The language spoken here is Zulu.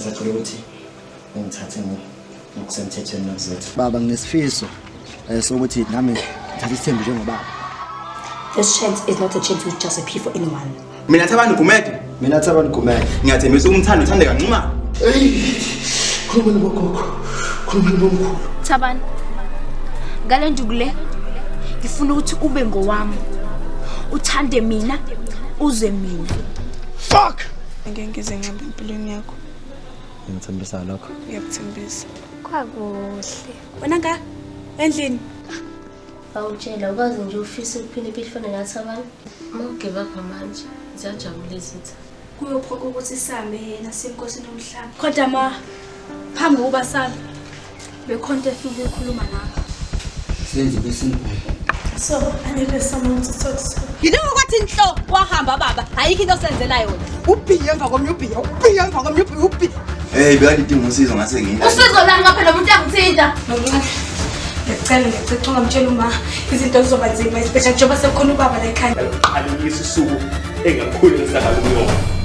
Ngisacela ukuthi ungithathe ngokusemthethweni nokuzethu. Baba nginesifiso sokuthi nami ngithathe isithembu njengobaba. This chance is not a chance which just appear for anyone. Mina Thabani Gumede. Mina Thabani Gumede. Ngiyathembisa ukumthanda uThandeka Nxumalo. Hey, khuluma nogogo. Khuluma nomkhulu. Thabani. Ngale nduku le ngifuna ukuthi ube ngowami. Uthande mina, uze mina. Fuck! Ngeke ngize ngihambe empilweni yakho. Ngithembisa lokho. Ngiyakuthembisa. Kwakuhle. Wena nga endlini. Awutshela ukwazi nje ufisa ukuphila impilo efana nathi abantu. Uma ugive up manje, ziyajabula izitha. Kuyophoqa ukuthi sihambe yena sinkosini yomhlaba. Kodwa ma phambi kokuba sabe bekhona into efuna ukuyikhuluma nawe. Senze besinibheke. So I needed someone to talk to. Yiloko kwathi nhlo wahamba baba ayikho into osenzela yona. Ubhiye emva komnye ubhiye, ubhiye emva komnye ubhiye, ubhiye. Hey, bekadidinga usizo ngase ngiyini. Usizo lami ngapha nomuntu angithinta. Nomncane. Ngiyacela ngiyacela ungamtshela uma izinto zizoba nzima especially njengoba sekukhona ubaba la ekhaya. Qalisa usuku engakhulisa ngalunyoko.